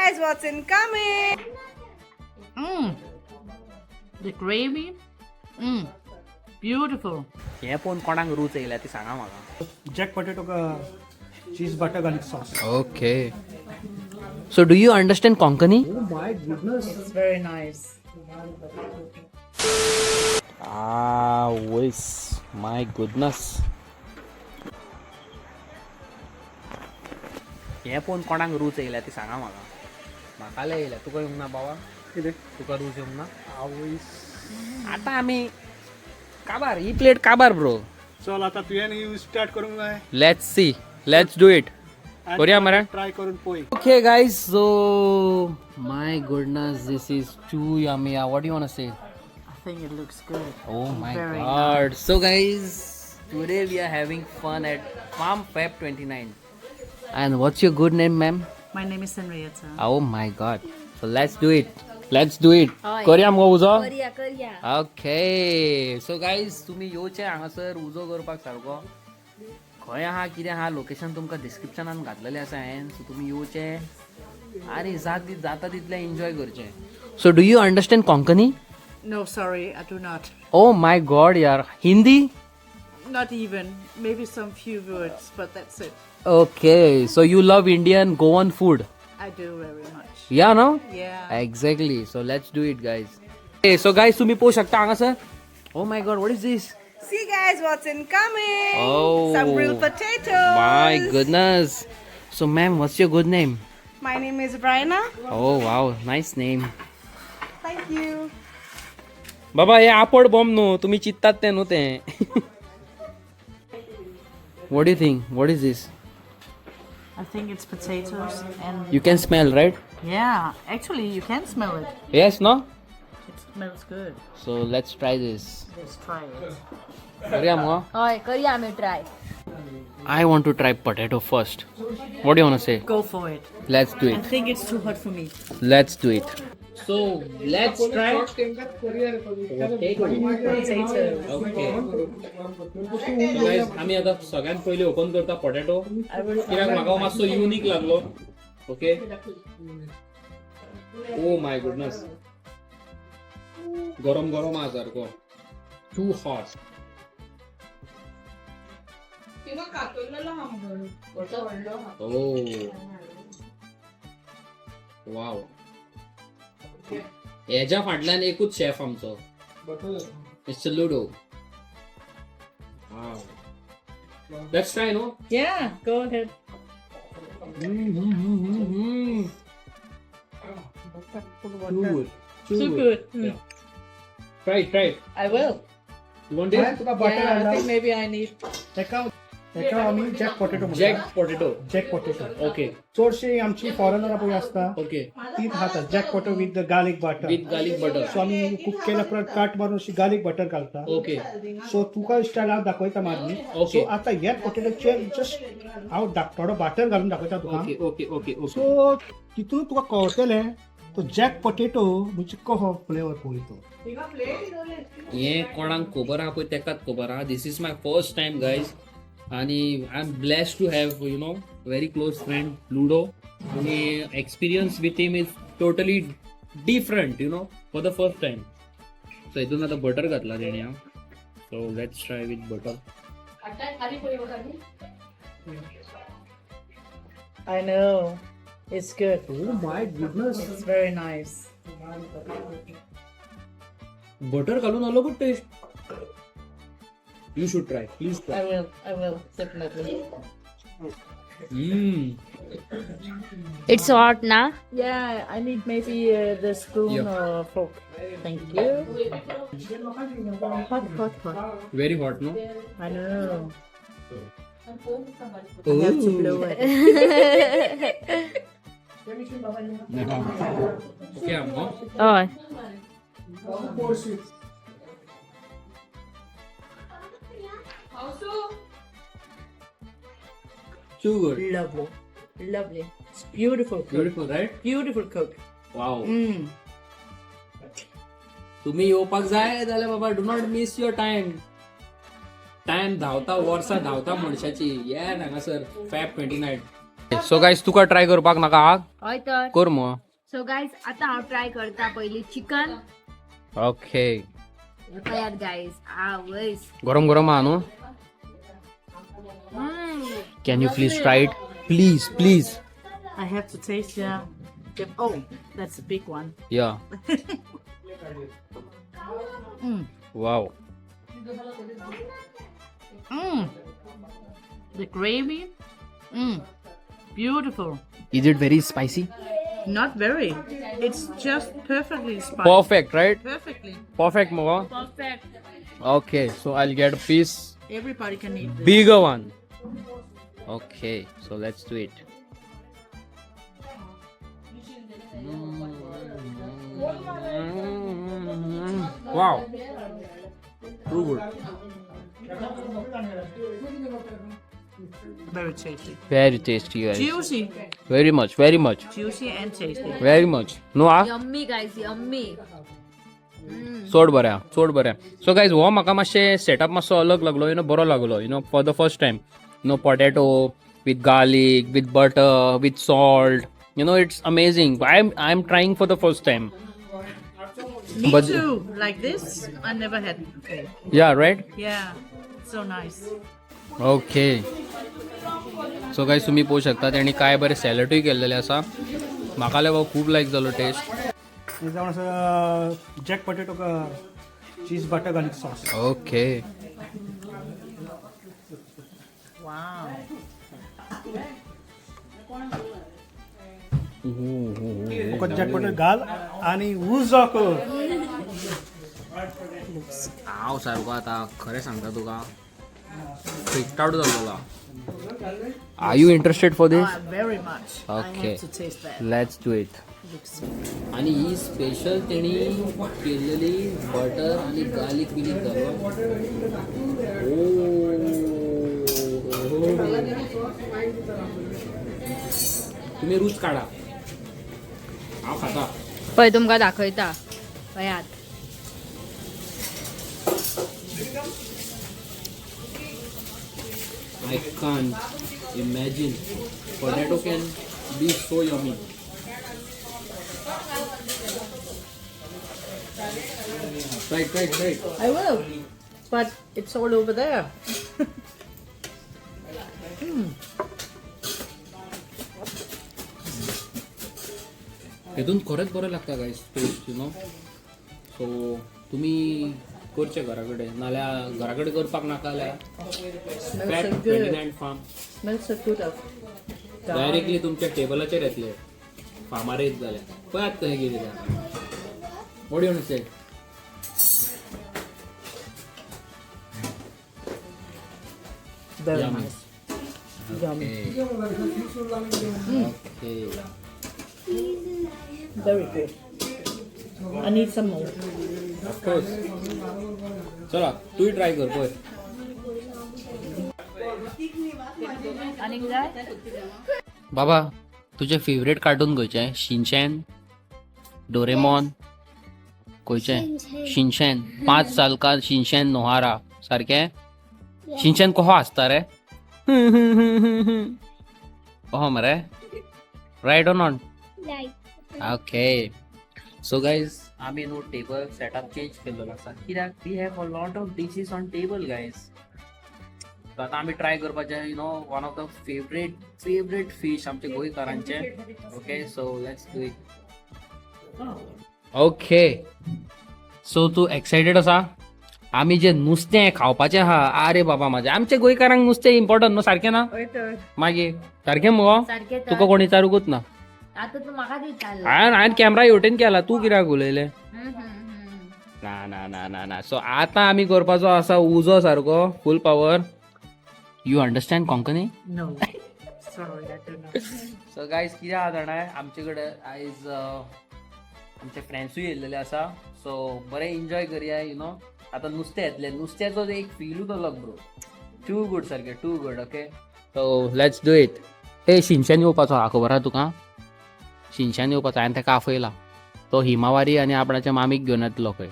guys what's incoming. The gravy. Beautiful. हें पळोवन कोणाक रूच येयल्या ती सांगा म्हाका. जॅक पॉटॅटो का cheese butter garlic sauce. Okay, so do you understand Konkani? Oh my goodness. It's very nice. आवयस, my goodness. हें पळोवन कोणाक रूच येयल्या ती सांगा म्हाका. म्हाका लय येयल्या. तुका येवंक ना बाबा? कितें? तुका रूच येवंक ना? आवयस. आतां आमी काबार ही प्लेट काबार ब्रो. चल आता तुवें स्टार्ट करूंक जाय. Let's see, let's do it. करूया मरे. ट्राय करून पळय. Okay guys, so my goodness, this is too yummy. What you want say? I think it looks good. Oh my Very god. So guys, today we are having fun at Farm Feb 29. And what's your good name, ma'am? My name is Henrietta. Oh my god. So let's do it. Let's do it. करूया मगो उजो? करया करया. Okay. So guys, तुमी येवचे हांगासर उजो करपाक सारको. खंय आहा कितें आहा लोकेशन तुमकां डिस्क्रिप्शनान घातलेलें आसा हांवें. सो तुमी येवचे आनी जाता तितलें एन्जॉय करचें. So do you understand Konkani? No, sorry, I do not. Oh my God यार. Hindi? Not even. Maybe some few words, but that's it. Okay, so you love Indian Goan food. I do very much. Yeah, no? Yeah. Exactly. So let's do it, guys. Hey, so guys, तुम्ही पोहू शकता हांगासर. Oh my God, what is this? See guys what's incoming. Oh. Some grilled potatoes. My goodness. So ma'am, what's your good name? My name is Bryna. Oh wow, nice name. Thank you. बाबा हे आपड bomb न्हू, तुम्ही चित्तात ते न्हू ते. What do you think? What is this? I think it's potatoes and You can smell, right? Yeah, actually you can smell it. Yes, no? It smells good. So let's try this. Let's try it. करूया मगो? हय करया आमी try. I want to try potato first. What do you want to say? Go for it. Let's do I it. think it's too hot for me. Let's do it. So let's try potato. Potatoes. Okay. So guys, आम्ही आता सगळ्यात पहिले open करता potato, कित्याक म्हाका मातसो unique लागलो. Okay. O my goodness, गरम गरम आहा सारको. Too hot. Oh wow, हेज्या फाटल्यान एकूच शेफ आमचो, mister Ludo. Wow. Let's try, no? Yeah, go ahead. Too good. Too good. Mm. Yeah. Try it, try it. I will. You want it? तुका butter Yeah, I हाडला. think maybe I need. तेका तेका आमी jack potato म्हणटा. Jack potato. Jack potato. Okay. चडशी आमची फॉरेनरां पळय आसता Okay. ती खाता jack potato with garlic butter. With garlic butter. So आमी कूक केल्या उपरांत काट मारून अशी गार्लिक बटर घालता. Okay. सो तुका स्टायल हांव दाखयता मागीर. Okay. सो आतां ह्या पोटेटोचेर जस्ट हांव थोडो बटर घालून दाखयता तुका. Okay. Okay. Okay. Okay. So तितून तुका कळटलें तो जॅक पोटेटो म्हणजे कसो फ्लेवर पळय तो. हें कोणाक खबर आहा पळय तेकाच खबर आहा. This is my first time guys, आनी I am blessed to have very close friend Ludo, आनी experience with him is totally different, for the first time. So हितून आतां बटर घातला तेणी. हांव, so let's try with butter. I know. It's good. Oh my goodness. It's very nice. Butter घालून अलगूच taste. You should try, please try. I will. I will definitely. It's hot ना? Yeah, I need maybe the spoon Yeah. or fork. Thank you. Hot, hot, hot. Very hot, no? I know. I have to blow it. Okay, आमको हय. Too good. Lovely. Lovely. It's beautiful cook. Beautiful, right? Beautiful cook. Wow. Mm. तुम्ही येवपाक जाय जाल्यार बाबा, do not miss your time. Time धांवता, वर्सां धांवता मनशाची. येयात हांगासर फॅब 29. सो गायज, तुका ट्राय करपाक नाका? हय तर. कर मग. सो गायज, आता हांव ट्राय करता पयली चिकन. ओके. पळयात गायज, आवयस. गरम गरम आहा न्हू? Can you please try it, please, please? I have to taste, yeah. Yep. Oh, that's a big one. Yeah. Wow. The gravy. Beautiful. Is it very spicy? Not very. It's just perfectly spiced. Perfect, right? Perfectly. Perfect मगो. Perfect. Okay, so I get piece. Everybody can eat this. Bigger one. Okay, so let's do it. Wow. Too good. Very tasty. Very tasty, guys. Juicy. Very much, very much. Juicy and tasty. Very much. No, ah? Yummy guys, yummy. चड बरें, चड बरें. So guys, हो म्हाका मातशें setup मातसो अलग लागलो, you know बरो लागलो, for the first time, potato with garlic, with butter, with salt. It's amazing. I am trying for the first time. Me too. Like this, I never had before. Yeah, right. Yeah. So nice. Okay, so guys, तुमी पळोवंक शकता तेणी काय बरें सॅलडूय केल्लेलें आसा. म्हाका जाल्यार हो खूब लायक जालो टेस्ट. हे जावन आसा jack potato cheese butter garlic sauce. Okay. Wow. फकत जॅक पटेटो घाल आनी उजो कर. हांव सारको आतां खरें सांगता तुका, फ्रिक्ट आउट जाल्लो. Are you interested for this? Very much. I Okay. Have to taste that. Let's do it. Looks आणि ही स्पेशल तेणी केलेली बटर आणि गार्लिक बिलिक घालून. ओ, तुम्ही रूच काढा, हांव खाता. पळय, तुमकां दाखयता, पळयात. I can't imagine potato can be so yummy. Right. I will. But it's all over there. हेतून खरेंच बरें लागता guys test, you know. So तुमी करचे घरा कडेन, नाल्यार घरा कडेन करपाक नाका जाल्यार Smells flat so twenty good. Nine farm. Smells so good of garlic. Directly तुमच्या टेबलाचेर येतले फार्मार येत जाल्यार. पळयात कशें कितें तें. What you say? Very Yummy. Nice. Yummy. Okay. Very good. I need some more. Of course. चला, तूय ट्राय कर पळय. आनीक जाय. बाबा, तुजें फेवरेट कार्टून खंयचें? शिनचॅन, डोरेमॉन, खंयचें? शिनचॅन. 5 साल का शिनचॅन नोहारा सारकें. शिनचॅन कसो आसता रे? कहो मरे? Right or not? Okay, so guys, आमी न्हू टेबल सेटअप चेंज केल्लो आसा, कित्याक we have a lot of dishes on table, guys. So आतां आमी ट्राय करपाचें, one of the favourite fish आमचे गोंयकारांचे. Okay, so let's do it. Okay, so तूं एक्सायटेड आसा? आमी जे नुस्तें खावपाचें आहा. आरे बाबा म्हाजें, आमच्या गोंयकारांक नुस्तें इम्पॉर्टंट न्हू, सारकें ना? हय तर. मागीर सारकें मुगो? सारकें तर. तुका कोण विचारूंकूच ना. आतां तूं म्हाका विचारला. हांवें कॅमरा हेवटेन केला, तूं कित्याक उलयलें? हम्म, हम्म, हम्म. ना ना ना ना ना. सो आतां आमी करपाचो आसा उजो सारको full power. You understand Konkani? No. Sorry, I do not. So guys, कितें आहा जाणा, आमचे कडेन आयज आमचे फ्रेंड्सूय येयल्लेले आसा. सो बरें एन्जॉय करया, you know. आतां नुस्तें येतलें, नुस्त्याचो एक फिलूच अलग ब्रो. टू गूड सारकें, too good. Okay, so let's do it. ए, शिनच्यान येवपाचो आहा, खबर आहा तुका? शिनच्यान येवपाचो. हांवें ताका आपयला. तो हिमावारी आनी आपणाच्या मामीक घेवन येतलो खंय.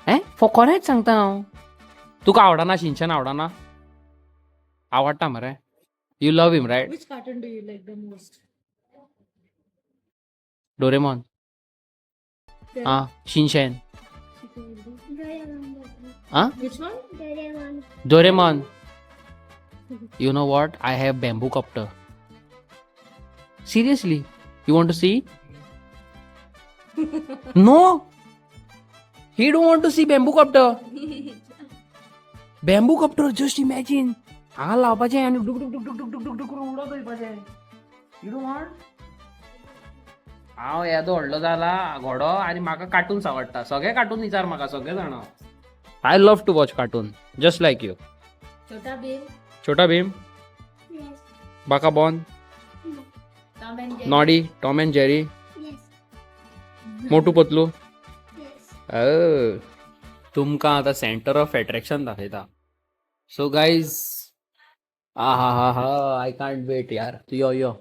हें खरेंच सांगता हांव तुका. आवडना शिनच्यान? आवडना? आवडटा मरे. You love him, right? Which cartoon do you like the most? Doraemon. Ah, Shinchan. Ah? Which one? Doraemon. You know what? I have bamboo copter. Seriously, you want to see? No. He don't want to see bamboo copter. Bamboo copter, just imagine. हांगा लावपाचें आनी डुक डुक डुक डुक डुक डुक डुक करून उडत वयपाचें. You don't want? हांव येदो व्हडलो जाला घोडो आनी म्हाका कार्टून्स आवडटा. सगळे कार्टून विचार म्हाका, सगळे जाणा. I love to watch cartoon just like you. Chhota Bheem. Chhota Bheem, Baka Bon, Tom and Jerry. Noddy, Tom and Jerry, Motu Patlu. तुमकां आतां सेंटर ऑफ एट्रॅक्शन दाखयता. सो गायज, आ हा हा हा, I can't weight यार. तूं यो यो.